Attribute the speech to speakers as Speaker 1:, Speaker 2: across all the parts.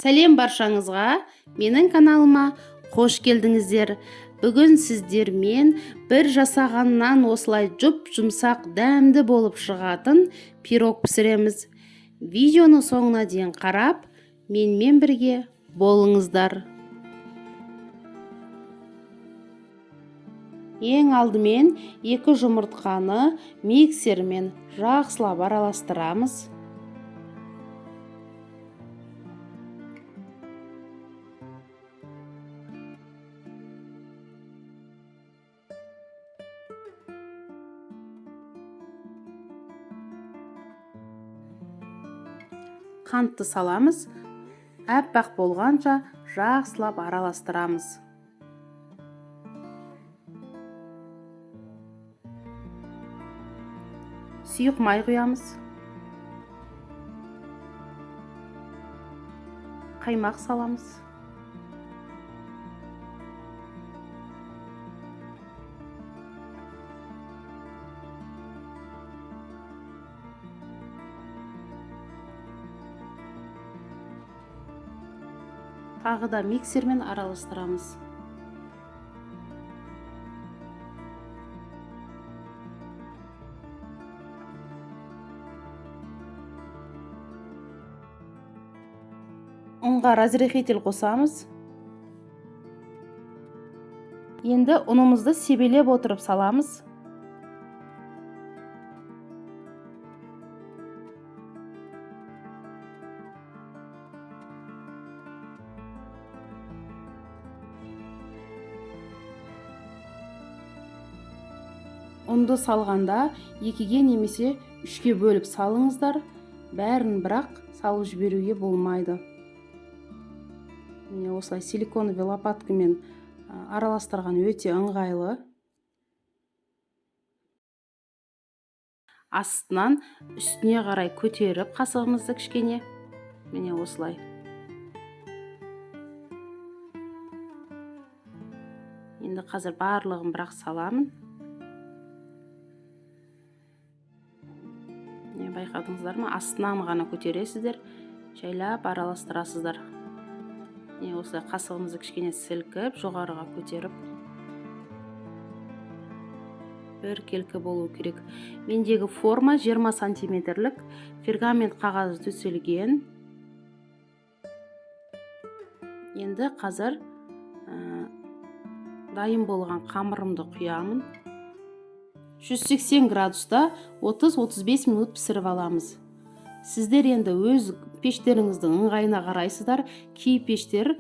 Speaker 1: Сәлем баршаңызға, менің каналыма қош келдіңіздер. Бүгін сіздермен бір жасағаннан осылай жұп-жұмсақ дәмді болып шығатын пирог пісіреміз. Видеоны соңына дейін қарап, менімен бірге болыңыздар. Ең алдымен 2 жұмыртқаны миксермен жақсылап араластырамыз. Қантты саламыз, әппақ болғанша жақсылап араластырамыз. Сұйық май құямыз. Қаймақ саламыз. Тағы да миксермен араластырамыз. Ұнға разрыхлитель қосамыз. Енді ұнымызды себелеп отырып саламыз. Ұнды салғанда 2-ге немесе 3-ке бөліп салыңыздар. Бәрін бірақ салып жіберуге болмайды. Міне осылай силиконовый лопаткамен араластырған өте ыңғайлы. Астынан үстіне қарай көтеріп қасығымызды кішкене. Міне осылай. Енді қазір барлығын бірақ саламын. Міне байқадыңыздар ма? Астынан ғана көтересіздер, жайлап араластырасыздар. Міне осылай қасығымызды кішкене сілкіп, жоғарыға көтеріп біркелкі болу керек. Мендегі форма 20 сантиметрлік, пергамент қағазы төселген. Енді қазір дайын болған қамырымды құямын. 180 градуста 30-35 минут пісіріп аламыз. Сіздер енді өз пештеріңіздің ыңғайына қарайсыздар. Кей пештер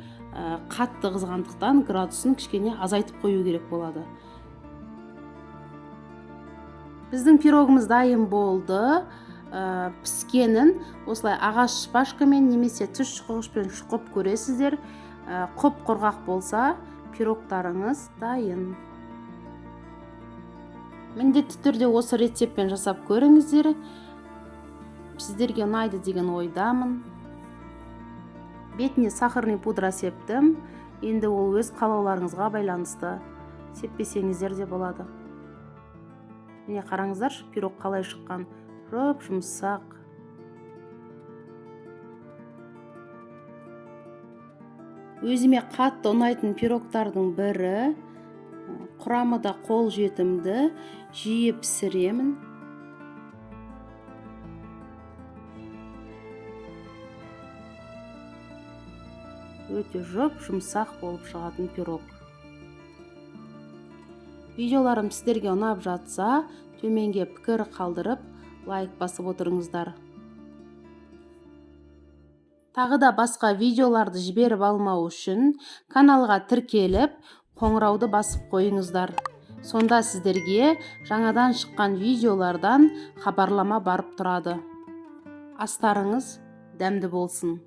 Speaker 1: қатты қызғандықтан градусын кішкене азайтып қою керек болады. Біздің пирогымыз дайын болды. Піскенін осылай ағаш шпажкамен немесе тіс шұқығышпен шұқып көресіздер. Құп құрғақ болса, пирогтарыңыз дайын. Міндетті түрде осы рецептпен жасап көріңіздер. Сіздерге ұнайды деген ойдамын. Бетіне сахарный пудра септім. Енді ол өз қалауларыңызға байланысты. Сеппесеңіздер де болады. Міне қараңыздаршы, пирог қалай шыққан. Жұп-жұмсақ. Өзіме қатты ұнайтын пирогтардың бірі. Құрамы да қол жетімді, жиі пісіремін. Өте жұп-жұмсақ болып шығатын пирог. Видеоларым сіздерге ұнап жатса, төменге пікір қалдырып, лайк басып отырыңыздар. Тағы да басқа видеоларды жіберіп алмау үшін каналға тіркеліп, қоңырауды басып қойыңыздар. Сонда сіздерге жаңадан шыққан видеолардан хабарлама барып тұрады. Астарыңыз дәмді болсын.